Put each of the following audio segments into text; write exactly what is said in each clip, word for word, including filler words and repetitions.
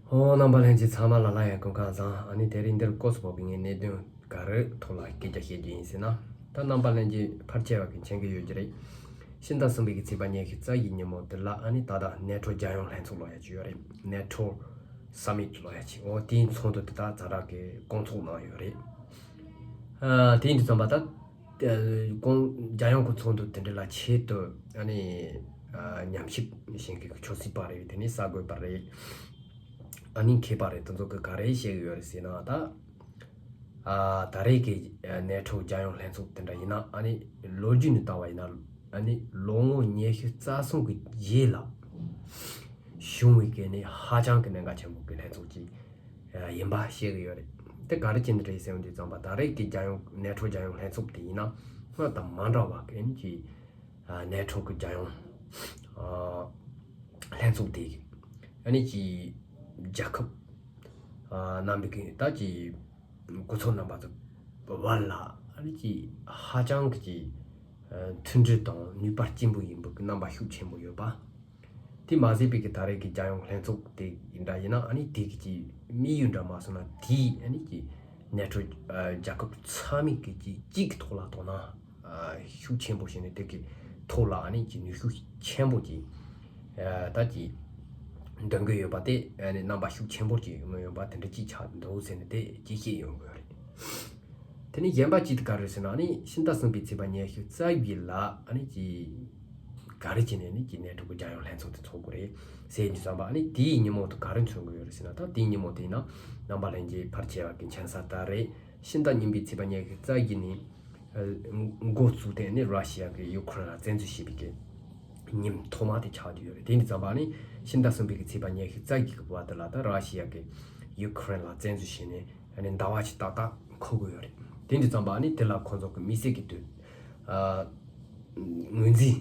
ཨོ། རྣམ་པ་ལྷན་རྒྱས་ཚང་མ་ལ་ལ་ཡང་སྐུ་ཁམས་བཟང་། ཨ་ནི་དེ་རིང་འདིར་སྐོར་སུ་བབས་པའི་ངའི་གནད་དོན་ག་རེ་ཐོག་ལ་སྐད་ཆ་བཤད་རྒྱུ་ཡིན་ཟེར་ན། ད་རྣམ་པ་ལྷན་རྒྱས་ཕལ་ཆེ་བ་གིས་མཁྱེན་གྱི་ཡོད་ཀྱི་རེད། ཕྱི་ཟླ་གསུམ་པའི་གི་ཚེས་པ་ཉི་ཤུ་རྩ་བཞི་ཉིན་མོ་དེ་ལ་ཨ་ནི་ད་ལྟ་ནེ་ཊོ་རྒྱལ་ཡོངས་ལྷན་ཚོགས་ལབ་ཡ་ཅིག་ཡོད་རེད། ནེ་ཊོ་སམ་མིཊ་ལབ་ཡ་ཅིག་ཨོ། དེའི་ཚོགས་འདུ་དེ་ད་ཛ་དྲག་གི་སྐོང་ཚོགས་གནང་ཡོད་རེད། ཨ། དེ་ཡིན་དུས་ཙམ་པ་ད་ཨ་ཁོང་རྒྱལ་ཡོངས་ཀྱི་ཚོགས་འདུ་དེ་འདྲ་ལ་ཆེད་དུ་ཨ་ནི་ཨ་ཉམས་ཞིབ་བྱེད་མཁན་གྱི་ཆོས་སྲིད་པ་རེད། དེ་ནས་གསར་འགོད་པ་རེད། ཨ་ནི་མཁས་པ་རེད། དེ་ཚོ་གིས་ག་རེ་བཤད་ཀྱི་ཡོད་རེད་ཟེར་ན། ད་ཨ་ད་རེས་ཀྱི་ཨ་ནེ་ཊོ་རྒྱལ་ཡོངས་ལྷན་ཚོགས་དེ་འདྲ་ཡིན་ན། ཨ་ནི་ལོ་རྒྱུས་ནས་བལྟས་པ་ཡིན་ན། ཨ་ནི་ལོ་ངོ་ཉི་ཤུ་རྩ་གསུམ་གྱི་རྗེས་ལ་བྱུང་བའི་གི་ནི་ཧ་ཅང་གི་གནད་འགག་ཆེན་པོ་གི་ལྷན་ཚོགས་ཅིག་ཡིན་པ་བཤད་ཀྱི་ཡོད་རེད། དེ་ག་རེ་བྱས་ནས་རེད་ཟེར་དུས་ཙམ་པ། ད་རེས་ཀྱི་རྒྱལ་ཡོངས་ནེ་ཊོ་རྒྱལ་ཡོངས་ལྷན་ཚོགས་དེ་ཡིན་ན། སྔར་དང་མ་འདྲ་བ་གི་ཨ་ནི་ཀྱི་ཨ་ནེ་ཊོ་གི་རྒྱལ་ཡོངས་ཨ་ལྷན་ཚོགས་དེ་ཨ་ནི་ཀྱི་རྒྱལ་ཁབ་ཨ་རྣམ་པའི་གི་ད་ཀྱི་འགོ་ཚོགས་རྣམ་པ་ཚོ་བར་ལ་ཨ་ནི་ཀྱི་ཧ་ཅང་གི་ཀྱི་ཨ་མཐུན་སྒྲིལ་དང་ནུས་པ་གཅིག་པུ་ཡིན་པའི་གི་རྣམ་པ་ཤུགས་ཆེན་པོ་ཡོད་པ། དེ་མ་ཟད་པའི་གི་ད་རེས་ཀྱི་རྒྱལ་ཡོངས་ལྷན་ཚོགས་དེ་འདྲ་ཡིན་ན། ཨ་ནི་དེ་གི་ཀྱི་དམིགས་ཡུལ་འདྲ་མ་སོང་ན། དེས་ཨ་ནི་ཀྱི་ནེ་ཊོ་ཨ་རྒྱལ་ཁབ་ཚང་མའི་གི་ཀྱི་གཅིག་གི་ཐོག་ལ་གཏོང་ན་ཨ་ཤུགས་ཆེན་པོ་བྱས་ནས། དེ་གི་ཐོག་ལ་ཨ་ནི་ཀྱི་ནུས་ཤུགས་ཆེན་པོ་ཀྱི་ཨ་ད་ཀྱི་འདོན་གི་ཡོད་པ་དེ་ཨ་ནི་རྣམ་པ་ཤུགས་ཆེན་པོ་ཀྱི་མངོན་ཡོད་པ་དེ་འདྲ་ཅིག་ཆགས་འདུག་ཟེར་ནས་དེ་ཅིག་བཤད་ཡོང་གི་ཡོད་རེད། དེ་ནས་གཞན་པ་གཅིག་དེ་ག་རེ་ཟེར་ན། ཨ་ནི་ཕྱི་ཟླ་གསུམ་པའི་ཚེས་པ་ཉི་ཤུ་རྩ་བཞི་ལ་ཨ་ནི་ཀྱི་ག་རེ་བྱས་ནས་ཨ་ནི་ཀྱི་ནེ་ཊོ་གི་རྒྱལ་ཡོངས་ལྷན་ཚོགས་དེ་ཚོགས་དགོས་རེད་ཟེར་དུས་ཙམ་པ། ཨ་ནི་དེའི་ཉིན་མོ་དེ་ག་རེ་མཚོན་གི་ཡོད་རེད་ཟེར་ན། ད་དེའི་ཉིན་མོ་དེ་ཡིན་ན་རྣམ་པ་ལྷན་རྒྱས་ཕལ་ཆེ་བ་གིས་མཁྱེན་གསལ་ལྟར་རེད། ཕྱི་ཟླ་གཉིས་པའི་ཚེས་པ་ཉི་ཤུ་རྩ་བཞི་ནས་ཨ་འགོ་བཙུགས་ཏེ་ཨ་ནི་ར་ཤི་ཡ་གིས་ཡུ་ཁུ་རེན་ལ་བཙན་འཛུལ་བྱས་པའི་གི་ཉིན་ཐོག་མ་དེ་ཆགས་བསྡད་ཡོད་རེད། དེ་ཡིན་དུས་ཙམ་པ་ཨ་ནི་ཕྱི་ཟླ་གསུམ་པའི་གི་ཚེས་པ་ཉི་ཤུ་རྩ་བཞི་གི་བར་དུ་ལ་ད་ར་ཤི་ཡ་གིས་ཡུ་ཁུ་རེན་ལ་བཙན་འཛུལ་བྱས་ནས་ཨ་ནི་ཟླ་བ་གཅིག་ཏག་ཏག་འཁོར་གི་ཡོད་རེད། དེ་ཡིན་དུས་ཙམ་པ་ཨ་ནི་དེ་ལ་ཁོང་ཚོ་གི་དམིགས་བསལ་གྱི་དུས་ཨ་ངོས་འཛིན།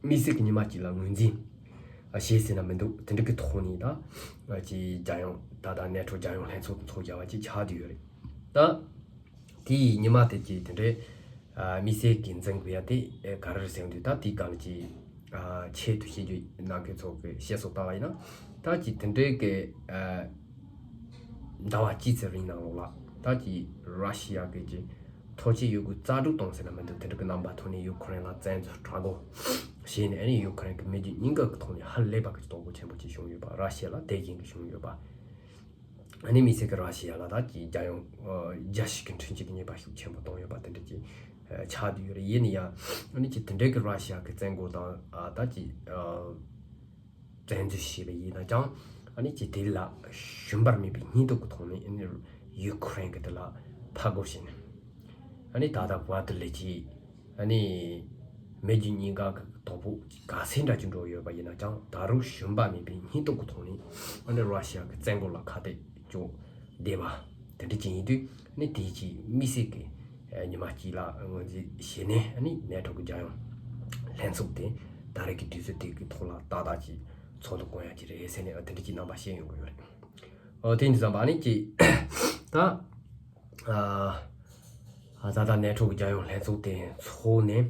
དམིགས་བསལ་གྱི་ཉི་མ་གཅིག་ལ་ངོས་འཛིན་ཨ་བྱས་ཟེར་ན་མི་འདུག་དེ་འདྲ་གི་ཐོག་ནས་ད་ཨ་ཀྱི་རྒྱལ་ཡོངས་ད་ལྟ་ནེ་ཊོ་རྒྱལ་ཡོངས་ལྷན་ཚོགས་ཚོགས་བཞག་པ་ཅིག་ཆགས་བསྡད་ཡོད་རེད། ད་དེའི་ཉི་མ་དེ་ཀྱི་དེ་འདྲའི་ཨ་དམིགས་བསལ་གྱི་འཛིན་དགོས་ཡ་དེ་ཨེ་ག་རེ་རེད་ཟེར་དུས། ད་དེའི་སྒང་ལ་ཀྱི་ཨ་ཆེད་དུ་བཤད་རྒྱུ་ནང་གི་ཚོགས་ཀྱི་བཤད་སྲོལ་ལྟར་བ་ཡིན་ན། ད་ཀྱི་དེ་འདྲའི་གི་ཨ་ཟླ་བ་གཅིག་ཙམ་རིང་ནང་ལོགས་ལ་ད་ཀྱི་ར་ཤི་ཡ་གི་ཀྱི་ཐོ་ཆེ་ཡོད་དགུ་རྩ་དྲུག་གཏོང་ཟེར་ན་མི་འདུག་དེ་འདྲ་གི་རྣམ་པ་ཐོག་ནས་ཡུ་ཁུ་རེན་ལ་བཙན་འཛུལ་དྲག་པོ་བྱས་ནས། ཨ་ནི་ཡུ་ཁུ་རེན་གི་མི་རྒྱུ་རྙིང་ག་གི་ཐོག་ནས་ཧ་ལས་པ་གི་སྡུག་པོ་ཆེན་པོ་ཅིག་བྱུང་ཡོད་པ། ར་ཤི་ཡ་ལ་དེ་བཞིན་གི་བྱུང་ཡོད་པ། ཨ་ནི་དམིགས་བསལ་གྱི་ར་ཤི་ཡ་ལ་ད་ཀྱི་རྒྱལ་ཡོངས་ཨ་རྒྱལ་སྤྱི་གི་འཕྲིན་བཅོལ་གྱི་ཉེས་པ་ཤུགས་ཆེན་པོ་བཏང་ཡོད་པ་དེ་འདྲ་ཅིག་ཨ་ཆགས་བསྡད་ཡོད་རེད། ཡིན་ན་ཡང་ཨ་ནི་ཀྱི་དེ་འདྲའི་གི་ར་ཤི་ཡ་གི་བཙན་རྒོལ་དང་ཨ་ད་ཀྱི་ཨ་བཙན་འཛུལ་བྱས་པ་ཡིན་ན་ཀྱང་། ཨ་ནི་ཀྱི་དེ་ལ་ཞུམ་པ་མེད་པའི་སྙིང་སྟོབས་ཀྱི་ཐོག་ནས་ཨ་ནི་ཡུ་ཁུ་རེན་གྱི་དེ་ལ་ཕར་རྒོལ་བྱས་ནས། ཨ་ནི་ད་ལྟ་བར་དུ་ལས་ཀྱི་ཨ་ནི་མི་རྒྱུ་རྙིང་ག་གི་དོ་ཕོག་ག་ཚད་འདྲ་ཅིག་འགྲོ་ཡོད་པ་ཡིན་ན་ཀྱང་། ད་རུང་ཞུམ་པ་མེད་པའི་སྙིང་སྟོབས་ཀྱི་ཐོག་ནས་ཨ་ནི་ར་ཤི་ཡ་གི་བཙན་རྒོལ་ལ་ཁ་གཏད་གཅོག་བསྡད་པ་དེ་འདྲ་ཅིག་ཡིན་དུས། ཨ་ནི་དེའི་ཀྱི་དམིགས་བསལ་གྱི་ཨ་ཉི་མ་གཅིག་ལ་ངོས་འཛིན་བྱས་ནས། ཨ་ནི་ནེ་ཊོ་གི་རྒྱལ་ཡོངས་ལྷན་ཚོགས་དེ་ད་རེས་ཀྱི་དུས་ཚོད་དེ་གི་ཐོག་ལ་ཏག་ཏག་ཅིག་ཚོགས་འདུ་བསྐོང་ཡ་ཅིག་རེད་ཟེར་ནས་ཨ་དེ་འདྲ་ཅིག་རྣམ་པ་བཤད་ཡོང་གི་ཡོད་རེད། ཨོ། དེ་ཡིན་དུས་ཙམ་པ་ཨ་ནི་ཀྱི་ད་ཨ་ཨ་ད་ལྟ་ནེ་ཊོ་གི་རྒྱལ་ཡོངས་ལྷན་ཚོགས་དེ་ཚོགས་ནས།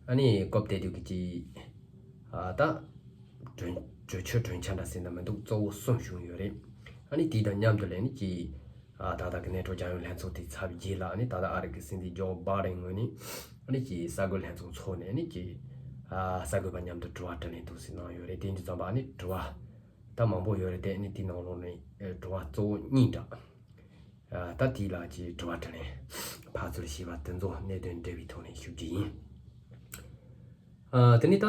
ཨ་ནི་སྐབས་དེ་དུས་ཀྱི་ཀྱི་ཨ་ད་གྲོས་གྲོས་ཆོད་གྲོས་འཆར་འདྲ་ཟེར་ན་མི་འདུག་གཙོ་བོ་གསུམ་བྱུང་ཡོད་རེད། ཨ་ནི་དེ་དང་མཉམ་དུ་ལ་ཨ་ནི་ཀྱི་ཨ་ད་ལྟ་གི་ནེ་ཊོ་རྒྱལ་ཡོངས་ལྷན་ཚོགས་དེ་ཚར་བའི་རྗེས་ལ། ཨ་ནི་ད་ལྟ་ཨ་རི་གི་སྲིད་འཛིན་ཇོ་བྷའི་ཌེན་ངོས་ནས་ཨ་ནི་ཀྱི་གསར་འགོད་ལྷན་ཚོགས་ཚོགས་ནས། ཨ་ནི་ཀྱི་ཨ་གསར་འགོད་པ་མཉམ་དུ་དྲི་བ་དྲིས་ལན་འདུག་སེ་གནང་ཡོད་རེད། དེ་ཡིན་དུས་ཙམ་པ་ཨ་ནི་དྲི་བ་ད་མང་པོ་ཡོད་རེད་དེ། ཨ་ནི་དེའི་ནང་ལོགས་ནས་ཨ་དྲི་བ་གཙོ་བོ་གཉིས་འདྲ། ཨ་ད་དེ་ལ་ཀྱི་དྲི་བ་དྲིས་ལན་ཕར་ཚུར་བྱས་པ་དེ་ཚོ་གནད་དོན་འབྲེལ་བའི་ཐོག་ནས་ཞུ་རྒྱུ་ཡིན། ཨ་དེ་ནས་ད་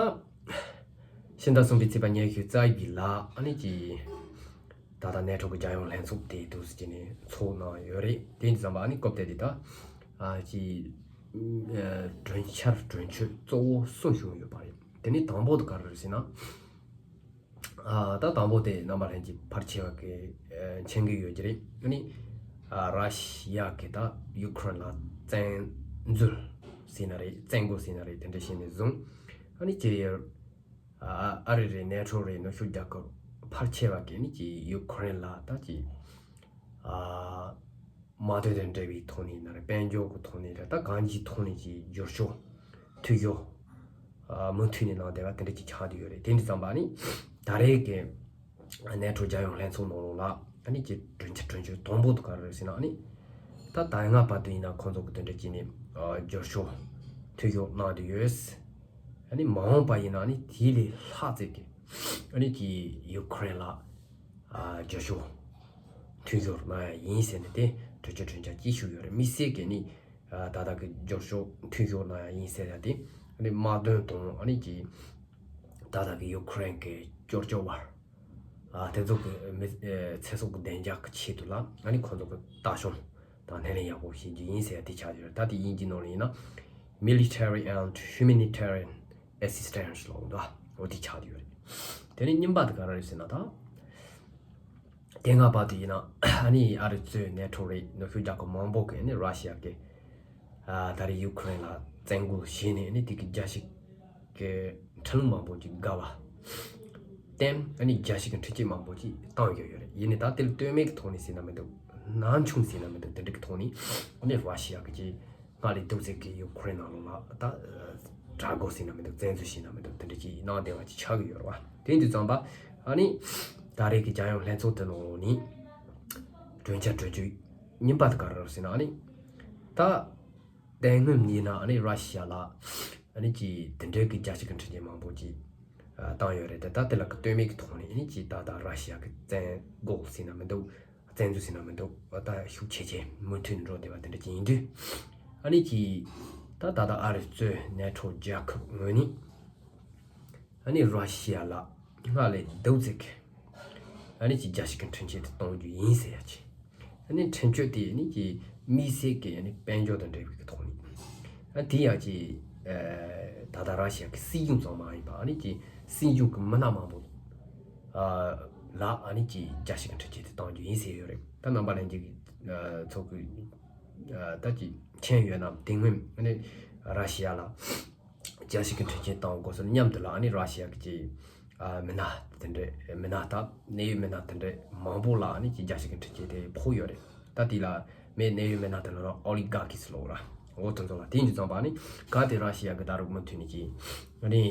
ཕྱི་ཟླ་གསུམ་པའི་ཚེས་པ་ཉི་ཤུ་རྩ་བཞི་ལ་ཨ་ནི་ཀྱི་ད་ལྟ་ནེ་ཊོ་གི་རྒྱལ་ཡོངས་ལྷན་ཚོགས་དེ་འདུག་སེ་བྱས་ནས་ཚོགས་གནང་ཡོད་རེད། དེ་ཡིན་དུས་ཙམ་པ་ཨ་ནི་སྐབས་དེ་དེ་ད་ཨ་ཀྱི་ཨ་གྲོས་འཆར་གྲོས་ཆོད་གཙོ་བོ་གསུམ་བྱུང་ཡོད་པ་རེད། དེ་ནས་དང་པོ་དེ་ག་རེ་རེད་ཟེར་ན། ཨ་ད་དང་པོ་དེ་རྣམ་པ་ལྷན་རྒྱས་ཕལ་ཆེ་བ་གིས་ཨ་མཁྱེན་གྱི་ཡོད་ཀྱི་རེད། ཨ་ནི་ཨ་ར་ཤི་ཡ་གིས་ད་ཡུ་ཁུ་རེན་ལ་བཙན་འཛུལ་ཟེར་ན་རེད། བཙན་རྒོལ་ཟེར་ན་རེད། དེ་འདྲ་བྱས་ནས་བཟུང་ཨ་ནི་ཀྱི་ཨ་ཨ་རི་རེད། ནེ་ཊོ་རེད། ནུབ་ཕྱོགས་རྒྱལ་ཁབ་ཕལ་ཆེ་བ་གིས་ཨ་ནི་ཀྱི་ཡུ་ཁུ་རེན་ལ་ད་ཀྱི་ཨ་དམག་དོན་དང་འབྲེལ་བའི་ཐོག་ནས་ཡིན་ན་རེད། དཔལ་འབྱོར་གྱི་ཐོག་ནས་རེད། ད་གང་ཅིའི་ཐོག་ནས་ཀྱི་བསྒྱུར་བཅོས་འཐུས་ཤོར་ཨ་མུ་མཐུད་ནས་གནང་བསྡད་པ་དེ་འདྲ་ཅིག་ཆགས་བསྡད་ཡོད་རེད། དེ་འདྲ་ཙམ་པ་ནི་ད་རེས་ཀྱི་ ནེ་ཊོ་རྒྱལ་ཡོངས་ལྷན་ཚོགས་ནང་ལོགས་ལ་ཨ་ནི་ཀྱི་གྲོས་འཆར་གྲོས་ཆོད་དང་པོ་དེ་ག་རེ་རེད་ཟེར་ན། ཨ་ནི་ད་ད་སྔ་བར་དུ་ཡིན་ན་ཁོང་ཚོ་གི་དེ་འདྲ་བྱས་ནས་ཨ་བསྐྱར་ཞིབ་མཐུན་འགྱུར་གནང་བསྡད་ཡོད། ཨ་ནི་མ་འོངས་པ་ཡིན་ན་ཨ་ནི་དེ་ལས་ལྷག་ཙམ་གྱི་ཨ་ནི་ཀྱི་ཡུ་ཁུ་རེན་ལ་ཨ་བསྐྱར་ཞིབ་མཐུན་འགྱུར་གནང་ཡ་ཡིན་ཟེར་ནས་དེ་གྲོས་ཆོད་གྲོས་འཆར་ཅིག་ཞུས་ཡོད་རེད། དམིགས་བསལ་གྱི་ཨ་ནི་ཨ་ད་ལྟ་གི་བསྐྱར་ཞིབ་མཐུན་འགྱུར་གནང་ཡ་ཡིན་ཟེར་ཡ་དེ་ཨ་ནི་དམག་དོན་དང་ཨ་ནི་ཀྱི་ད་ལྟ་གི་ཡུ་ཁུ་རེན་གྱི་སྐྱོར་སྐྱོར་བར། ཨ་དེ་ཚོ་གི་མི་ཨེ་ཚེ་སྲོག་གི་བདེ་འཇགས་ཀྱི་ཆེད་དུ་ལ་ཨ་ནི་ཁོང་ཚོ་གི་ལྟ་སྐྱོང་དང་སྣེ་ལེན་ཡག་པོ་བྱེད་རྒྱུ་ཡིན་ཟེར་ཡ་དེ་ཆགས་ཡོད་རེད། ད་དེ་དབྱིན་ཇིའི་ནང་ལ་ཡིན་ན་military and humanitarian assistance ལབ་འདུག་འོ་དེ་ཆགས་ཡོད་རེད། དེ་ནས་གཉིས་པ་དེ་ག་རེ་རེད་ཟེར་ན། ད་དེ་སྔ་བར་དུ་ཡིན་ན་ཨ་ནི་ཨ་རི་གཙོས་ནེ་ཊོ་རེད། ནུབ་ཕྱོགས་རྒྱལ་ཁབ་མང་པོ་གིས་ཨ་ནི་ར་ཤི་ཡ་གི་ཨ་ད་རེས་ཡུ་ཁུ་རེན་ལ་བཙན་རྒོལ་བྱས་ནས་ཨ་ནི་དེ་གི་རྒྱལ་སྤྱི་གི་ཁྲིམས་ལུགས་མང་པོ་ཅིག་འགལ་བ་བརྟེན་ཨ་ནི་རྒྱལ་སྤྱི་གི་འཕྲིན་ཆས་མང་པོ་ཅིག་བཏང་ཡོད་ཡོད་རེད། ཡིན་ནའི་ད་དེ་ལ་ལྟོས་མེད་ཀྱི་ཐོག་ནས་ཟེར་ན་མི་འདུག་ནང་ཆུང་ཟེར་ན་མི་འདུག་དེ་འདྲ་གི་ཐོག་ནས་ཨ་ནི་ར་ཤི་ཡ་གི་ཅིག་སྔར་ལས་སྡུག་ཙམ་གྱི་ཡུ་ཁུ་རེན་ནང་ལོགས་ལ་ད་དགྲ་རྒོལ་ཟེར་ན་མི་འདུག་བཙན་འཛུལ་ཟེར་ན་མི་འདུག་དེ་འདྲ་ཅིག་གནང་བསྡད་པ་ཅིག་ཆགས་ཀྱི་ཡོད་རེད་བ། དེ་ཡིན་དུས་ཙམ་པ་ཨ་ནི་ད་རེས་ཀྱི་རྒྱལ་ཡོངས་ལྷན་ཚོགས་དེ་ནང་ནས་གྲོས་འཆར་གྲོས་ཆོད་གཉིས་པ་དེ་ག་རེ་རེད་ཟེར་ན། ཨ་ནི་ད་དེ་སྔོན་ཡིན་ན་ཨ་ནི་ར་ཤི་ཡ་ལ་ཨ་ནི་ཅིག་དེ་འདྲའི་གི་རྒྱལ་སྤྱི་གི་འཕྲིན་ཆས་མང་པོ་ཅིག་ཨ་བཏང་ཡོད་རེད་དེ། ད་དེ་ལ་གི་ལྟོས་མེད་ཀྱི་ཐོག་ནས་ཨ་ནི་ཅིག་ད་ལྟ་ར་ཤི་ཡ་གི་བཙན་རྒོལ་ཟེར་ན་མི་འདུག་བཙན་འཛུལ་ཟེར་ན་མི་འདུག་ད་ཤུགས་ཆེ་ཆེ་མུ་མཐུད་འགྲོ་བསྡད་པ་དེ་འདྲ་ཅིག་ཡིན་དུས། ཨ་ནི་ཅིག་ད་ད་ལྟ་ཨ་རི་གཙོས་ནེ་ཊོ་རྒྱལ་ཁབ་ངོས་ནས་ཨ་ནི་ར་ཤི་ཡ་ལ་སྔར་ལས་སྡུག་ཙམ་གྱི་ཨ་ནི་ཅིག་རྒྱལ་སྤྱི་གི་འཕྲིན་ཆས་དེ་གཏོང་རྒྱུ་ཡིན་ཟེར་ཡ་ཅིག་ཨ་ནི་འཕྲིན་བཅོལ་དེ་ཨ་ནི་ཅིག་དམིགས་བསལ་གྱི་ཨ་ནི་དཔལ་འབྱོར་དང་འབྲེལ་བའི་གི་ཐོག་ནས། ཨ་དེ་ཡང་ཅིག་ཨ་ད་ལྟ་ར་ཤི་ཡ་གི་སྲིད་གཞུང་ཙམ་མ་ཡིན་པ་ཨ་ནི་ཅིག་སྲིད་གཞུང་གི་མི་སྣ་མང་པོ་ཨ་ལ་ཨ་ནི་ཅིག་རྒྱལ་སྤྱི་གི་འཕྲིན་ཆས་དེ་གཏོང་རྒྱུ་ཡིན་ཟེར་ཡོད་རེད། ད་རྣམ་པ་ལྷན་རྒྱས་ཀྱི་ཨ་ཚོ་གི་ཨ་ད་ཅིག་མཁྱེན་ཡོད་ན། དེ་སྔོན་ཨ་ནི་ར་ཤི་ཡ་ལ་རྒྱལ་སྤྱི་གི་འཕྲིན་ཆས་བཏང་དགོས་སོ་སྙམ་དུ་ལ་ཨ་ནི་ར་ཤི་ཡ་གི་ཅིག་ཨ་མི་སྣ་དེ་འདྲ་མི་སྣ་ད་གནད་ཡོད་མི་སྣ་དེ་འདྲ་མང་པོ་ལ་ཨ་ནི་ཅིག་རྒྱལ་སྤྱི་གི་འཕྲིན་ཆས་དེ་ཕོག་ཡོད་རེད། ད་དེ་ལ་མི་གནད་ཡོད་མི་སྣ་དེ་ལ་ཨོ་ལི་གྷར་ཁིས་ལབ་ར། འོ་དེ་ཚོ་ལ་དེ་ཡིན་དུས་ཙམ་པ་ཨ་ནི་གལ་ཏེ་ར་ཤི་ཡ་གི་ད་རུང་མུ་མཐུད་ནས་ཅིག་ཨ་ནི་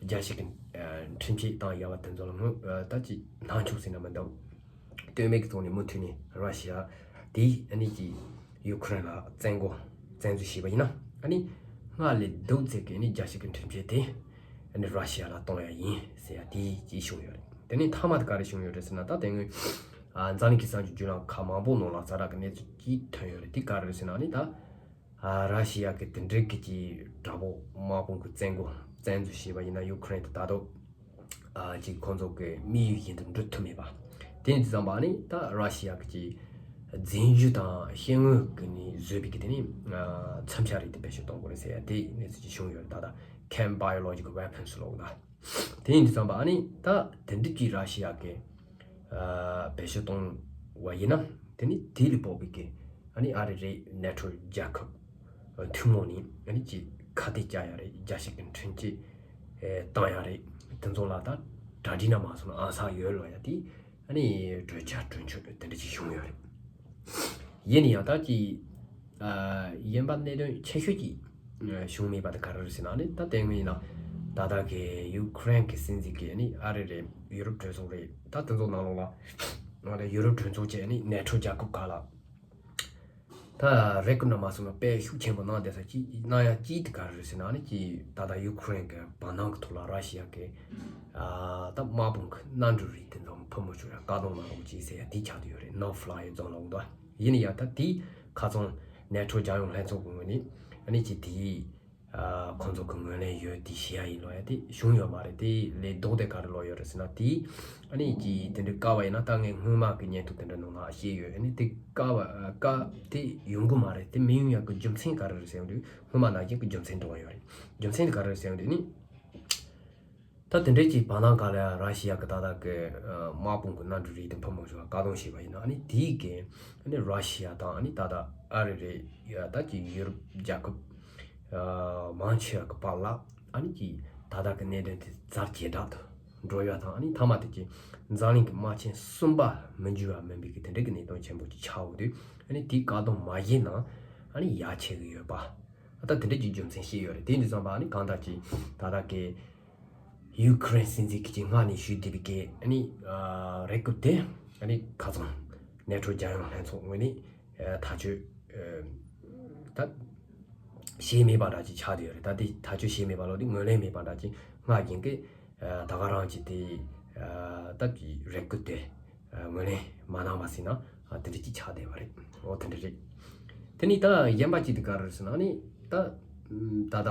རྒྱལ་སྤྱི་གི་ཨ་འཕྲིན་ཆས་བཏང་ཡག་པ་དེ་ཚོ་ལ་ངོ་ཨ་ད་ཅིག་སྣང་ཆུང་ཟེར་ན་མི་འདུག་ལྟོས་མེད་ཀྱི་ཐོག་ནས་མུ་མཐུད་ནས་ར་ཤི་ཡ་དེས་ཨ་ནི་ཀྱི་ཡུ་ཁུ་རེན་ལ་བཙན་རྒོལ་བཙན་འཛུལ་བྱས་པ་ཡིན་ན། ཨ་ནི་སྔར་ལས་སྡུག་ཙམ་གྱི་ཨ་ནི་རྒྱལ་སྤྱི་གི་འཕྲིན་ཆས་དེ་ཨ་ནི་ར་ཤི་ཡ་ལ་གཏོང་ཡ་ཡིན་ཟེར་ཡ་དེ་ཅིག་བྱུང་ཡོད་རེད། དེ་ནས་མཐའ་མ་དེ་ག་རེ་བྱུང་ཡོད་རེད་ཟེར་ན། ད་དེ་སྔོན་ཨ་འཛམ་གླིང་གི་གསར་འགྱུར་བརྒྱུད་ལམ་ཁག་མང་པོ་ནང་ལ་ཛ་དྲག་གི་གནས་ཚུལ་ཅིག་ཐོན་ཡོད་རེད། དེ་ག་རེ་རེད་ཟེར་ན། ཨ་ནི་ད་ཨ་ར་ཤི་ཡ་གི་དེ་འདྲའི་གི་ཅིག་དྲག་པོ་དམག་དཔུང་གི་བཙན་རྒོལ་བཙན་འཛུལ་བྱས་པ་ཡིན་ན་ཡུ་ཁུ་རེན་དེ་ད་དུང་ཨ་ཅིག་ཁོང་ཚོ་གི་དམིགས་ཡུལ་བཞིན་དུ་འགྲུབ་ཐུབ་མེད་པ། དེ་ཡིན་དུས་ཙམ་པ་ཨ་ནི་ད་ར་ཤི་ཡ་གི་ཅིག་རྫས་འགྱུར་དང་ཤེལ་དངོས་ཀྱི་ནི་བཟོས་པའི་གི་དེ་ནི་ཨ་མཚོན་ཆ་རིགས་དེ་བེད་སྤྱོད་གཏོང་དགོས་རེད་ཟེར་ཡ་དེ་གནས་ཚུལ་ཅིག་བྱུང་ཡོད་རེད། ད་ད་chem biological weapons ལབ་ད། དེ་ཡིན་དུས་ཙམ་པ་ཨ་ནི་ད་དེ་འདྲ་གི་ར་ཤི་ཡ་གི་ཨ་བེད་སྤྱོད་གཏོང་བ་ཡིན་ན། དེ་ནི་དེ་ལས་ཕོག་པའི་གི་ཨ་ནི་ཨ་རི་རེད། ནེ་ཊོ་རྒྱལ་ཁབ་ཨ་ཐུན་མོང་ནས་ཨ་ནི་ཅིག་ཁ་གཏད་བཅག་ཡ་རེད། རྒྱལ་སྤྱི་གི་འཕྲིན་ཆས་ཨེ་བཏང་ཡ་རེད། དེ་ཚོ་ལ་ད་གྲ་སྒྲིག་ན་མ་སོང་ན་ཨང་གསར་ཡོད་ལབ་ཡ་དེ་ཨ་ནི་གྲོས་འཆར་གྲོས་ཆོད་དེ་འདྲ་ཅིག་བྱུང་ཡོད་རེད། ཡིན་ན་ཡང་ད་ཅིག་ཨ་ཡིན་པ་གནད་དོན་ཆེ་ཤོས་ཅིག་བྱུང་མེད་པ་དེ་ག་རེ་རེད་ཟེར་ན། ཨ་ནི་ད་དེ་སྔོན་ཡིན་ན་ད་ལྟ་གི་ཡུ་ཁུ་རེན་གི་སྲིད་འཛིན་གི་ཨ་ནི་ཨ་རི་རེད། ཡུ་རོབ་གྲོས་ཚོགས་རེད། ད་དེ་ཚོ་ནང་ལོགས་ལ་ང་རེ་ཡུ་རོབ་གྲོས་ཚོགས་ཀྱི་ཨ་ནི་ནེ་ཊོ་རྒྱལ་ཁབ་ཁག་ལ་ད་རེ་སྐུལ་ན་མ་སོང་ན་དཔེ་ཤུགས་ཆེན་པོ་གནང་བསྡད་ས་ཅིག་གནང་ཡ་ཅིག་དེ་ག་རེ་རེད་ཟེར་ན། ཨ་ནི་ཅིག་ད་ལྟ་ཡུ་ཁུ་རེན་གི་བར་སྣང་གི་ཐོག་ལ་ར་ཤི་ཡ་གི་ཨ་ད་དམག་དཔུང་གི་མནའ་འབྲེལ་རིགས་དེ་ཚོ་ཕུལ་མི་ཆོག་ཡ་བཀག་སྡོམ་གནང་རོགས་གྱིས་ཟེར་ཡ་དེ་ཆགས་བསྡད་ཡོད་རེད། No fly zone ལབ་འདུག་ཡིན་ན་ཡང་ད་དེ་ཁ་སང་ནེ་ཊོ་རྒྱལ་ཡོངས་ལྷན་ཚོགས་ཀྱི་ངོས་ནས་ཨ་ནི་ཅིག་དེའི་ཨ་ཁོང་ཚོ་གི་ངོས་ལེན་ཡོད་དེ་བྱེད་ཡ་ཡིན་ལབ་ཡ་དེ་བྱུང་ཡོད་མ་རེད། དེ་ལས་ལྡོག་སྟེ་ག་རེ་ལབ་ཡོད་རེད་ཟེར་ན། དེ་ཨ་ནི་ཅིག་དེ་འདྲའི་བཀག་པ་ཡིན་ན། ད་ངས་སྔོན་མ་གི་སྙན་ཐོ་དེ་འདྲ་ནང་ལ་བཤད་ཡོད། ཨ་ནི་དེ་བཀག་པ་བཀག་དེ་ཡོང་གི་མ་རེད། དེ་མི་ཡོང་ཡ་གི་རྒྱུ་མཚན་ག་རེ་རེད་ཟེར་ཡོང་དུས་སྔོན་མ་ནང་བཞིན་གི་རྒྱུ་མཚན་འགྲོ་གི་ཡོད་རེད། རྒྱུ་མཚན་དེ་ག་རེ་རེད་ཟེར་ཡོང་དུས་ནི། ད་དེ་འདྲའི་ཅིག་བར་སྣང་ག་ལ་ཡ་ར་ཤི་ཡ་གི་ད་ལྟ་གི་ཨ་དམག་དཔུང་གི་མནའ་འབྲེལ་རིགས་དེ་ཕུལ་མི་ཆོག་པ་བཀག་སྡོམ་བྱས་པ་ཡིན་ན། ཨ་ནི་དེའི་གི་ཨ་ནི་ར་ཤི་ཡ་དང་ཨ་ནི་ད་ལྟ་ཨ་རི་རེད། ཡ་ད་ཅིག་ཡུ་རོབ་རྒྱལ་ཁབ་ཨ་མང་ཆེ་བ་གི་བར་ལ་ཨ་ནི་ཅིག་ད་ལྟ་གི་གནད་དོན་དེ་ཛར་ཇེ་དྲག་ཏུ་འགྲོ་ཡ་དང་། ཨ་ནི་མཐའ་མ་དེ་ཅིག་འཛམ་གླིང་གི་དམག་ཆེན་གསུམ་པ་མི་འགྱུར་བ་མིན་པའི་གི་དེ་འདྲའི་གི་གནད་དོན་ཆེན་པོ་ཅིག་ཆགས་འོང་དུས། ཨ་ནི་དེའི་བཀག་སྡོམ་མ་བྱས་ན་ཨ་ནི་ཡ་ཆད་གི་ཡོད་པ། ད་དེ་འདྲ་གྱི་རྒྱུ་མཚན་བཤད་ཡོད་རེད། དེ་འདྲ་ཙམ་པ་ཨ་ནི་གང་ལྟར་གྱི་ད་ལྟ་གི་ ཡུ་ཁུ་རེན་སྲིད་འཛིན་གྱིས་སྔ་ནས་ཞུས་བསྡད་པའི་གི་ཨ་ནི་ཨ་རེ་སྐུལ་དེ་ཨ་ནི་ཁ་སང་ནེ་ཊོ་རྒྱལ་ཡོངས་ལྷན་ཚོགས་ངོས་ནས་ཨ་ཐག་གཅོད་ཨ་ད་བྱས་མེད་པ་འདྲ་ཅིག་ཆགས་བསྡད་ཡོད་རེད། ད་དེ་ཐག་གཅོད་བྱས་མེད་པ་ལོ་དེ་ངོས་ལེན་མེད་པ་འདྲ་ཅིག་སྔ་རྒྱུན་གྱི་ཨ་ད་ག་རང་ཅིག་དེ་ཨ་ད་ཀྱི་རེ་སྐུལ་དེ་ཨ་ངོས་ལེན་མ་གནང་བ་ཟེར་ན་ཨ་དེ་འདྲ་ཅིག་ཆགས་བསྡད་པ་རེད། འོ་དེ་འདྲ་རེད། དེ་ནས་ད་གཞན་པ་ཅིག་དེ་ག་རེ་ཟེར་ན་ནི་ད་ད་ད་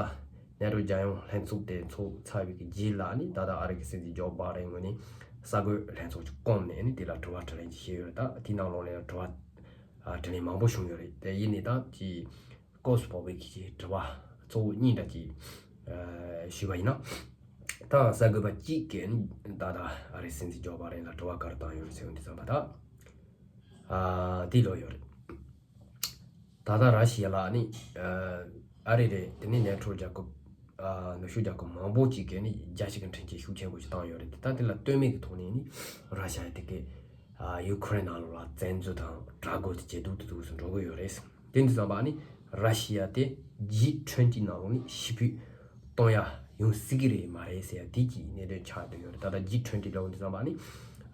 ནེ་ཊོ་རྒྱལ་ཡོངས་ལྷན་ཚོགས་དེ་ཚོགས་ཚར་བའི་གི་རྗེས་ལ་ནི་ད་ད་ཨ་རི་གི་སྲིད་འཛིན་ཇོ་བྷའི་ཌེན་ངོས་ནས་གསར་འགོད་ལྷན་ཚོགས་ཅིག་བསྐོངས་ནས་ནི་དེ་ལ་དྲི་བ་དྲིས་ལན་ཅིག་བྱས་ཡོད་རེད། ད་དེའི་ནང་ལོགས་ནས་དྲི་བ་ཨ་དྲིས་ལན་མང་པོ་བྱུང་ཡོད་རེད། དེ་ཡིན་ནའི་ད་ཀྱི་ཀོ་སི་པོ་བེ་ཁི་ཅིག་དྲི་བ་གཙོ་བོ་གཉིས་འདྲ་ཅིག་ཨ་ཞུས་པ་ཡིན་ན། ད་གསར་འགོད་པ་གཅིག་གིས་ནི་ད་ད་ཨ་རི་སྲིད་འཛིན་ཇོ་བྷའི་ཌེན་ལ་དྲི་བ་ག་རེ་བཏང་ཡོད་རེད་ཟེར་བ་འདི་ཙམ་པ་ད་ཨ་དེ་ལོས་ཡོད་རེད། ད་ལྟ་ར་ཤི་ཡ་ལ་ནི་ཨ་ཨ་རི་རེད། དེ་ནི་ནེ་ཊོ་རྒྱལ་ཁབ་ཨ་ནུབ་ཕྱོགས་རྒྱལ་ཁབ་མང་པོ་ཅིག་གིས་ནི་རྒྱལ་སྤྱི་གི་འཕྲིན་སྐྱེལ་ཤུགས་ཆེན་པོ་ཞིག་བཏང་ཡོད་རེད། ད་དེ་ལ་ལྟོས་མེད་ཀྱི་ཐོག་ནས་ནི་ར་ཤི་ཡ་དེ་གའི་ཨ་ཡུ་ཁུ་རེན་ནང་ལོགས་ལ་བཙན་འཛུལ་དང་དྲག་རྒོལ་དེ་ཇེ་སྡུག་ཏུ་སྡུག་སུ་འགྲོ་གི་ཡོད་རེད། དེ་འདི་ཙམ་པ་ནི་ར་ཤི་ཡ་དེ་ཇི་ཊུ་ཝེན་ཊི་ནང་ལོགས་ནི་ཕྱིར་འབུད་གཏོང་ཡ་ཡོང་སྲིད་ཀྱི་རེད་མ་རེད་ཟེར་ཡ་དེ་གྱི་གནད་དོན་ཆགས་བསྡད་ཡོད་རེད། ད་ལྟ་ཇི་ཊུ་ཝེན་ཊི་ལབ་འདི་ཙམ་པ་ནི་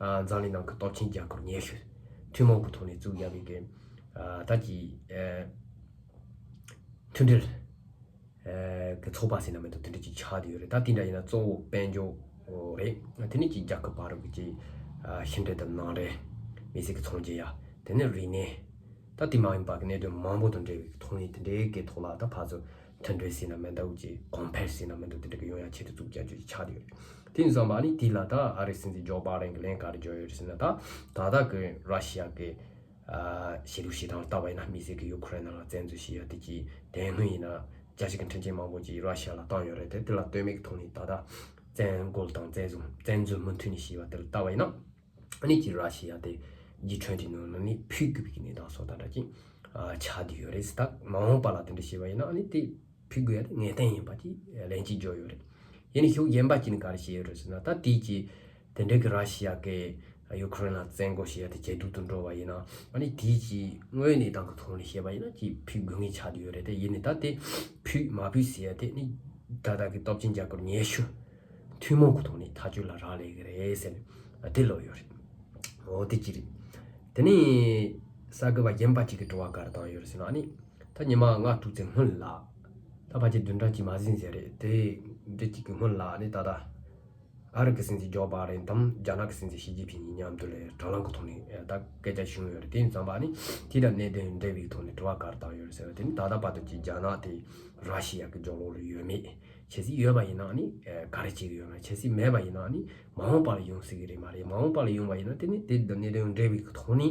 ཨ་འཛམ་གླིང་ནང་གི་སྟོབས་ཆེན་རྒྱལ་ཁབ་ཉི་ཤུ་ཐུན་མོང་གི་ཐོག་ནས་བཙུགས་ཡ་བའི་གི་ཨ་ད་ཀྱི་ཨ་མཐུན་སྒྲིལ་ཨ་གི་ཚོགས་པ་ཟེར་ན་མི་འདུག་དེ་འདྲ་ཅིག་ཆགས་བསྡད་ཡོད་རེད། ད་དེ་འདྲ་ཡིན་ན་གཙོ་བོ་དཔལ་འབྱོར་རེད། དེ་ནས་ཀྱི་རྒྱལ་ཁབ་བར་གྱི་ཨ་ཕྱི་འབྲེལ་དང་ནང་འབྲེལ་མི་སེར་གྱི་ཚོང་རྒྱག་ཡ་དེ་ནས་རིག་གནས། ད་དེ་མ་ཡིན་པ་གི་གནད་དོན་མང་པོ་དང་འབྲེལ་བའི་ཐོག་ནས་དེ་འདྲའི་གི་ཐོག་ལ་ད་ཕར་ཚུར་མཐུན་སྒྲིལ་ཟེར་ན་མི་འདུག་ཅིག་གོང་འཕེལ་ཟེར་ན་མི་འདུག་དེ་འདྲ་གི་ཡོང་ཡ་ཆེད་དུ་བཙུགས་རྒྱ་ཆེ་ཆགས་བསྡད་ཡོད་རེད། དེ་ཡིན་ཙམ་པ་ནི་དེ་ལ་ད་ཨ་རིའི་སྲིད་འཛིན་ཇོ་བྷའི་ཌེན་གི་ལན་ག་རེ་བརྒྱབ་ཡོད་རེད་ཟེར་ན། ད་ད་ལྟ་གི་ར་ཤི་ཡ་གི་ཨ་བྱེད་ལུགས་བྱེད་སྟངས་ལ་བལྟས་པ་ཡིན་ན་དམིགས་བསལ་གི་ཡུ་ཁུ་རེན་ནང་ལ་བཙན་འཛུལ་བྱས་ཡ་དེ་གྱིས་དེ་སྔོན་ཡིན་ན་རྒྱལ་སྤྱི་གི་འཕྲིན་ཆས་མང་པོ་ཅིག་ར་ཤི་ཡ་ལ་བཏང་ཡོད་རེད་དེ། དེ་ལ་ལྟོས་མེད་ཀྱི་ཐོག་ནས་ད་ལྟ་བཙན་རྒོལ་དང་བཙན་བཟུང་བཙན་འཛུལ་མུ་མཐུད་ནས་བྱས་པ་དེ་ལ་བལྟས་པ་ཡིན་ན། ཨ་ནི་ཅིག་ར་ཤི་ཡ་དེ་ཇི་ཊུ་ཝེན་ཊི་ནང་ནས་ཕུད་དགོས་པའི་གནས་སྟངས་སོགས་དང་འདྲ་ཅིག་ཨ་ཆགས་བསྡད་ཡོད་རེད། ད་མ་འོངས་པ་ལ་དེ་འདྲ་བྱས་པ་ཡིན་ན་ཨ་ནི་དེ་ཕུད་དགོས་ཡ་དེ་ངེས་གཏན་ཡིན་པ་ཅིག་ལན་གཅིག་བརྗོད་ཡོད་རེད། ཡིན་ནའི་ཤུགས་རྒྱན་པ་གཅིག་ནི་ག་རེ་བྱས་ཡོད་རེད་ཟེར་ན། ད་དེ་ཅིག་དེ་འདྲའི་གི་ར་ཤི་ཡ་གི་ཡུ་ཁུ་རེན་ལ་བཙན་རྒོལ་བྱས་ཡ་དེ་ཇེ་སྡུག་ཏུ་འགྲོ་བ་ཡིན་ན་ཨ་ནི་དེ་ཅིག་དངོས་གནས་སྟངས་ཀྱི་ཐོག་ནས་བཤད་པ་ཡིན་ན་ཅིག་ཕུད་དགོས་ངེས་ཆགས་བསྡད་ཡོད་རེད་དེ། ཡིན་ནའི་ད་དེ་ཕུད་མ་ཕུད་ཟེར་ཡ་དེ་ནི་ད་ལྟ་གི་སྟོབས་ཆེན་རྒྱལ་ཁབ་ཉི་ཤུ་ཐུན་མོང་གི་ཐོག་ནས་ཐག་གཅོད་ལ་རག་ལས་ཀྱི་རེད་ཟེར་ནས་དེ་ལབ་ཡོད་རེད། འོ་དེ་གཅིག་རེད། དེ་ནས་གསར་འགོད་པ་གཞན་པ་གཅིག་གིས་དྲི་བ་ག་རེ་བཏང་ཡོད་རེད་ཟེར་ན། ཨ་ནི་ད་ཉི་མ་ལྔ་དྲུག་ཙམ་སྔོན་ལ་ད་ཕལ་ཆེར་བདུན་ཕྲག་གཅིག་མ་ཟིན་ཟེར་རེད། དེ་འདྲ་གཅིག་གི་སྔོན་ལ་ཨ་ནི་ད་ལྟ་ཨ་རི་གི་སྲིད་འཛིན་ཇོ་བྷའི་ཌེན་དང་རྒྱ་ནག་གི་སྲིད་འཛིན་ཞི་ཅིན་ཕིང་གཉིས་མཉམ་དུ་ལ་དྲ་ལམ་གྱི་ཐོག་ནས་ད་སྐད་ཆ་བྱུང་ཡོད་རེད། དེ་ཡིན་ཙམ་པ་ཨ་ནི་དེ་དང་གནད་དོན་འབྲེལ་བའི་ཐོག་ནས་དྲི་བ་ག་རེ་བཏང་ཡོད་རེད་ཟེར་བ་དེ་ནི་ད་ལྟ་བར་དུ་གྱི་རྒྱ་ནག་དེ་ར་ཤི་ཡ་གི་རྒྱབ་ལོགས་ལ་ཡོད་མེད། གལ་སྲིད་ཡོད་པ་ཡིན་ན་ནི་ཨ་ག་རེ་བྱེད་ཀྱི་ཡོད་མེད། གལ་སྲིད་མེད་པ་ཡིན་ན་ནི་མ་འོངས་པ་ལ་ཡོང་སྲིད་ཀྱི་རེད་མ་རེད། མ་འོངས་པ་ལ་ཡོང་བ་ཡིན་ན་དེ་ནི་དེ་གནད་དོན་འབྲེལ་བའི་ཐོག་ནས་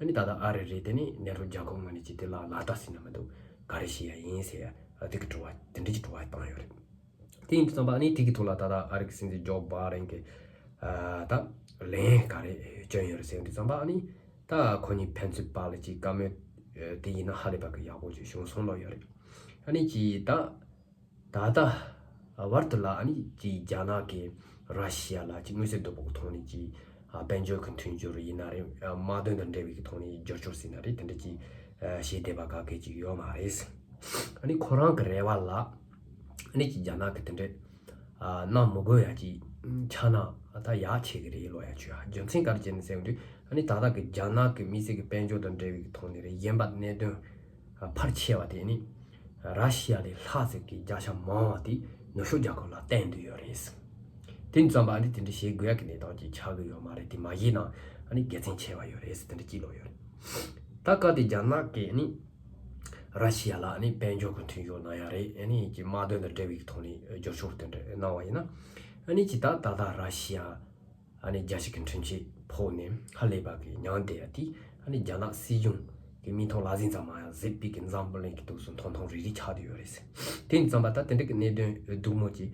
ཨ་ནི་ད་ལྟ་ཨ་རི་རེད། དེ་ནི་ནེ་ཊོ་རྒྱལ་ཁབ་ངོས་ནས་ཀྱི་དེ་ལ་ལག་བསྟར་ཟེར་ན་མི་འདུག་ག་རེ་བྱེད་ཡ་ཡིན་ཟེར་ཡ་དེ་གི་དྲི་བ་དེ་འདྲ་གྱི་དྲི་བ་བཏང་ཡོད་རེད། དེ་ཡིན་དུས་ཙམ་པ་ཨ་ནི་དེ་གི་ཐོག་ལ་ད་ལྟ་ཨ་རི་གི་སྲིད་འཛིན་ཇོ་བྷའི་ཌེན་གྱི་ཨ་ད་ལན་ག་རེ་བསྐྱོན་ཡོད་རེད་ཟེར་དུས་ཙམ་པ་ཨ་ནི་ད་ཁོ་གཉིས་ཕན་ཚུན་བར་ལ་ཅིག་བཀའ་མོལ་དེ་ཡིན་ན་ཧ་ལས་པ་གི་ཡག་པོ་ཅིག་བྱུང་སོང་ལབ་ཡོད་རེད། ཨ་ནི་ཅིག་ད། ད་ལྟ་བར་དུ་ལ་ཨ་ནི་ཅིག་རྒྱ་ནག་གིས་ར་ཤི་ཡ་ལ་ཅིག་མངོན་གསལ་དོད་པོ་གི་ཐོག་ནས་ཅིག་ཨ་དཔལ་འབྱོར་གྱི་མཐུན་སྦྱོར་ཡིན་ན་རེད། ཨ་དམག་དོན་དང་འབྲེལ་བའི་གི་ཐོག་ནས་རྒྱབ་སྐྱོར་ཟེར་ན་རེད། དེ་འདྲ་ཅིག་ཨ་བྱེད་བསྡད་པ་ག་གེ་ཅིག་ཡོད་མ་རེད། ཨ་ནི་ཁོ་རང་གི་རེ་བ་ལ་ཨ་ནི་ཅིག་རྒྱ་ནག་གིས་དེ་འདྲ་ཨ་གནང་མི་དགོས་ཡ་ཅིག་ཆགས་ན་ད་ཡག་ཆེ་གི་རེད་ལབ་ཡ་ཅིག་ཡོད། རྒྱུ་མཚན་ག་རེ་བྱས་ནས་ཟེར་བ་དུས་ཨ་ནི་ད་ལྟ་གི་རྒྱ་ནག་གི་དམིགས་བསལ་གྱི་དཔལ་འབྱོར་དང་འབྲེལ་བའི་གི་ཐོག་ནས་རེད། གཞན་པ་གནད་དོན་ཕལ་ཆེ་བ་དེ་ནི་ར་ཤི་ཡ་ལས་ལྷག་ཙམ་གྱི་བརྒྱ་ཆ་མང་བ་དེ་ནུབ་ཕྱོགས་རྒྱལ་ཁབ་ལ་བརྟེན་བསྡད་ཡོད་རེད། དེ་ཙམ་པ་ཨ་ནི་དེ་འདྲ་བྱེད་དགོས་ཡ་གི་གནས་སྟངས་ཅིག་ཆགས་ཀྱི་ཡོད་མ་རེད། དེ་མ་བྱས་ན་ཨ་ནི་དགེ་མཚན་ཆེ་བ་ཡོད་རེད་ཟེར་དེ་འདྲ་གཅིག་ལབ་ཡོད་རེད། ད་སྐབས་དེ་རྒྱ་ནག་གིས་ནི་ར་ཤི་ཡ་ལ་ཨ་ནི་དཔལ་འབྱོར་གྱི་མཐུན་སྦྱོར་གནང་ཡ་རེད། ཨ་ནི་ཅིག་དམག་དོན་དང་འབྲེལ་བའི་ཐོག་ནས་རྒྱབ་སྐྱོར་དེ་འདྲ་གནང་བ་ཡིན་ན་ཨ་ནི་ཅིག་ད་ད་ལྟ་ར་ཤི་ཡ་ཨ་ནི་རྒྱལ་སྤྱི་གི་འཕྲིན་ཆས་ཕོག་ནས་ཧ་ལས་པ་གི་མྱངས་བསྡད་ཡ་དེ་ཨ་ནི་རྒྱ་ནག་སྲིད་གཞུང་གི་མིག་མཐོང་ལག་ཟིན་ཙམ་མ་ཡང་གཟིགས་པའི་གི་འཛམ་བུ་གླིང་གི་ཐོག་སུ་མཐོང་མཐོང་རིག་རིག་ཆགས་བསྡད་ཡོད་རེད། དེ་ཙམ་པ་ད་དེ་འདྲ་གི་གནད་དོན་སྡུག་མོ་ཅིག་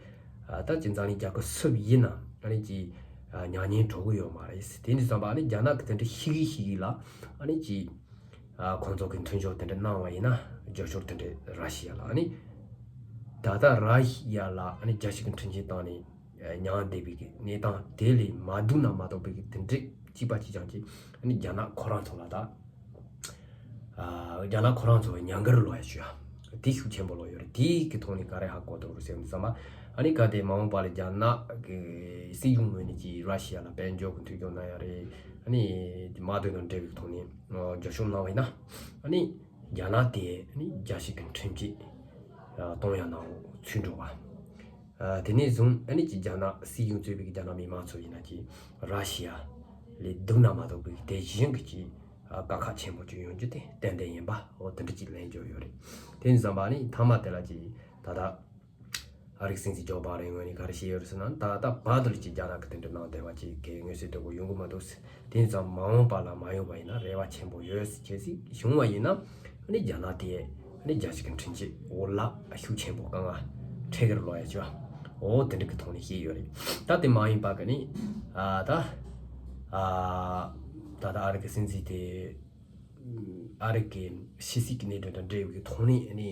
ཨ་ད་ཅིག་འཛམ་གླིང་རྒྱལ་ཁབ་སུ་ཡིན་ན་ཨ་ནི་ཅིག་ཨ་མྱ་ངན་འགྲོ་གི་ཡོད་མ་རེད། དེ་འདྲ་ཙམ་པ་ཨ་ནི་རྒྱ་ནག་གི་དེ་འདྲ་ཤི་གི་ཤི་གི་ལ་ཨ་ནི་ཅིག་ཨ་ཁོང་ཚོ་གི་མཐུན་སྦྱོར་དེ་འདྲ་གནང་བ་ཡིན་ན་རྒྱབ་སྐྱོར་དེ་འདྲ་ར་ཤི་ཡ་ལ་ཨ་ནི་ད་ལྟ་ར་ཤི་ཡ་ལ་ཨ་ནི་རྒྱལ་སྤྱི་གི་འཕྲིན་ཆས་བཏང་ནས་མྱངས་བསྡད་པའི་གི་གནས་སྟངས་དེ་ལས་མ་སྡུག་ན་མ་སྡུག་པའི་གི་དེ་འདྲ་གཅིག་པ་གཅིག་རྐྱང་གཅིག་ཨ་ནི་རྒྱ་ནག་ཁོ་རང་ཚོ་ལ་ད་ཨ་རྒྱ་ནག་ཁོ་རང་ཚོ་ཉམས་མགུར་ལོ་ཡ་ཞུ་ཡ་དེ་ཤུགས་ཆེན་པོ་ལོ་ཡོད་རེད། དེའི་གི་ཐོག་ནས་ག་རེ་ཧ་གོ་འདུག་ཟེར་བ་ཙམ་པ་ ཨ་ནི་གལ་ཏེ་མ་འོངས་པ་ལ་རྒྱ་ནག་གི་སྲིད་གཞུང་ངོས་ནས་ཀྱི་ར་ཤི་ཡ་ལ་དཔལ་འབྱོར་གྱི་མཐུན་རྐྱེན་གནང་ཡ་རེད། ཨ་ནི་དམག་དོན་དང་འབྲེལ་བའི་ཐོག་ནས་ཨ་རྒྱབ་སྐྱོར་གནང་བ་ཡིན་ན། ཨ་ནི་རྒྱ་ནག་དེ་ཨ་ནི་རྒྱལ་སྤྱི་གི་ཁྲིམས་ཆད་ཨ་གཏོང་ཡ་ནང་ཚུད་འགྲོ་བ། ཨ་དེ་ནས་བཟུང་ཨ་ནི་ཀྱི་རྒྱ་ནག་སྲིད་གཞུང་གཙོས་པའི་རྒྱ་ནག་མི་མང་ཚོ་ཡིན་ན་ཀྱི་ར་ཤི་ཡ་ལས་སྡུག་ན་མ་གཏོགས་པའི་དེ་བཞིན་གྱི་ཀྱི་ཨ་དཀའ་ཁག་ཆེན་པོ་ཅིག་ཡོང་རྒྱུ་དེ་ཏན་ཏན་ཡིན་པ། འོ་དེ་འདྲ་ཅིག་ལན་བརྒྱབ་ཡོད་རེད། དེ་ཡིན་ཙང་པ་ཨ་ནི་མཐའ་མ་དེ་ལ་ཀྱི་ད་ལྟ་ཨ་རིའི་སྲིད་འཛིན་ཇོ་བྷའི་ཌེན་ངོས་ནས་ག་རེ་བཤད་ཡོད་རེད་ཟེར་ན། ད་ལྟ་བར་དུ་ལ་ཅིག་རྒྱ་ནག་གི་དེ་འདྲ་ནང་བསྡད་པ་ཅིག་གི་མངོན་གསལ་དོད་པོ་ཡོང་གི་མ་འདུག་ཟེར། དེ་ཙང་མ་འོངས་པ་ལ་མ་ཡོང་བ་ཡིན་ན་རེ་བ་ཆེན་པོ་ཡོད་ཟེར། གལ་སྲིད་བྱུང་བ་ཡིན་ན་ཨ་ནི་རྒྱ་ནག་དེ་ཨ་ནི་རྒྱལ་སྤྱི་གི་ཁྲིམས་ཆད་འོག་ལ་ཤུགས་ཆེན་པོ་དཀའ་ངལ་འཕྲད་ཀྱི་རེད་ལོ་ཡ་ཅིག་འོ་དེ་འདྲ་གི་ཐོག་ནས་བཤད་ཡོད་རེད། ད་དེ་མ་ཡིན་པ་གི་ནི་ཨ་ད་ཨ་ད་ད་ཨ་རི་གི་སྲིད་འཛིན་དེ་ཨ་རི་གི་ཕྱི་སྲིད་ཀྱི་གནད་དོན་དང་འབྲེལ་བའི་ཐོག་ནས་ཨ་ནི།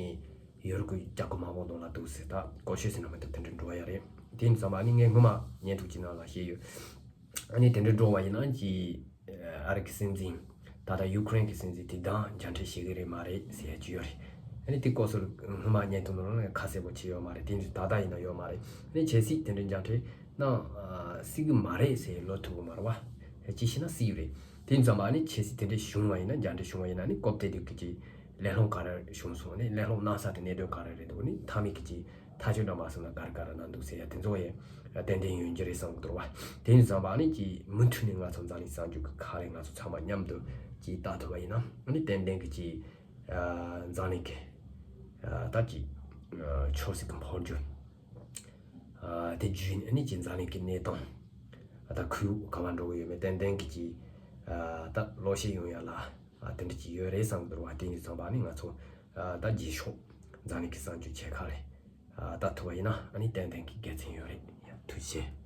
ཡོ་རོབ་ཀྱི་རྒྱལ་ཁབ་མང་པོ་ནང་ལ་འདུག་ཟེར། ད་ཀོ་ཤོད་ཟེར་ན་མི་འདུག་དེ་འདྲ་འགྲོ་བ་ཡ་རེད། དེ་ཡིན་ཙང་མ་ནི་ངས་སྔོན་མ་བརྙན་ཐུང་ཅིག་ནང་ལ་བཤད་ཡོད། ཨ་ནི་དེ་འདྲ་འགྲོ་བ་ཡིན་ན་ཀྱི་ཨ་རི་གི་སྲིད་འཛིན་ད་ལྟ་ཡུ་ཀེ་རེན་གྱི་སྲིད་འཛིན་དེ་དང་མཇལ་འཕྲད་བྱེད་ཀྱི་རེད་མ་རེད་ཟེར་ཡ་ཅིག་ཡོད་རེད། ཨ་ནི་དེ་སྐོར་སོགས་སྔོན་མ་བརྙན་ཐུང་ནང་ལ་ཁ་གསལ་པོ་བྱས་ཡོད་མ་རེད། དེ་ཡིན་ད་ལྟ་ཡིན་ན་ཡོད་མ་རེད། ཨ་ནི་ཇེ་སི་དེ་འདྲ་མཇལ་འཕྲད་གནང་སྲིད་ཀྱི་མ་རེད་ཟེར་ལོ་ཐུག་གི་མ་རེད་བ། ཅི་ཞིག་ན་སྲིད་ཀྱི་རེད། དེ་ཡིན་ཙང་མ་ནི་ཇེ་སི་དེ་འདྲ་བྱུང་བ་ཡིན་ན་མཇལ་འཕྲད་བྱུང་བ་ཡིན་ན་ནི་སྐབས་དེ་དུས་ཀྱི་ཅིག་གླེང་སློང་ག་རེ་བྱུང་སོང་ནས་གླེང་སློང་གནང་ས་དེ་གནད་དོན་ག་རེ་རེད་འདུག་ནི་མཐའ་མའི་གི་ཅིག་ཐག་གཅོད་འདྲ་མ་སོང་ན་ག་རེ་ག་རེ་གནང་འདུག་ཟེར་ཡ་དེ་ཚོ་ཡང་ཏན་ཏན་ཡོང་རྒྱུ་རེད་བསམ་གི་འདུག་བ། དེ་ཡིན་ཙང་མ་ནི་ཅིག་མུ་མཐུད་ནས་ང་ཚོ་འཛམ་གླིང་གསར་འགྱུར་གི་ཁག་རེད། ང་ཚོ་ཚང་མ་མཉམ་དུ་ཅིག་ལྟ་ཐུབ་པ་ཡིན་ན་ནི་ཏན་ཏན་གི་ཅིག་འཛམ་གླིང་གི་ད་ཅིག་ཆབ་སྲིད་ཀྱི་འཕོ་འགྱུར། དེ་བརྒྱུད་ནས་ཀྱི་འཛམ་གླིང་གི་གནས་སྟངས་ད་ཁུལ་ག་བ་འགྲོ་གི་ཡོད་མེད་ཏན་ཏན་གྱི་ཀྱི་ད་ལོ་ཤས་ཡོང་ཡ་ལ་དེ་འདྲ་ཅིག་ཡོད་རེད་བསམ་གི་འདུག་བ། དེ་ཡིན་ཙང་པ་ནི་ང་ཚོ་ད་རྗེས་ཕྱོགས་འཛམ་གླིང་གི་གསར་འགྱུར་ཆེ་ཁག་ལས་ད་ཐུབ་པ་ཡིན་ན་ནི་ཏན་ཏན་གྱི་དགེ་མཚན་ཡོད་རེད། ཡ་ཐུགས་རྗེ་ཆེ།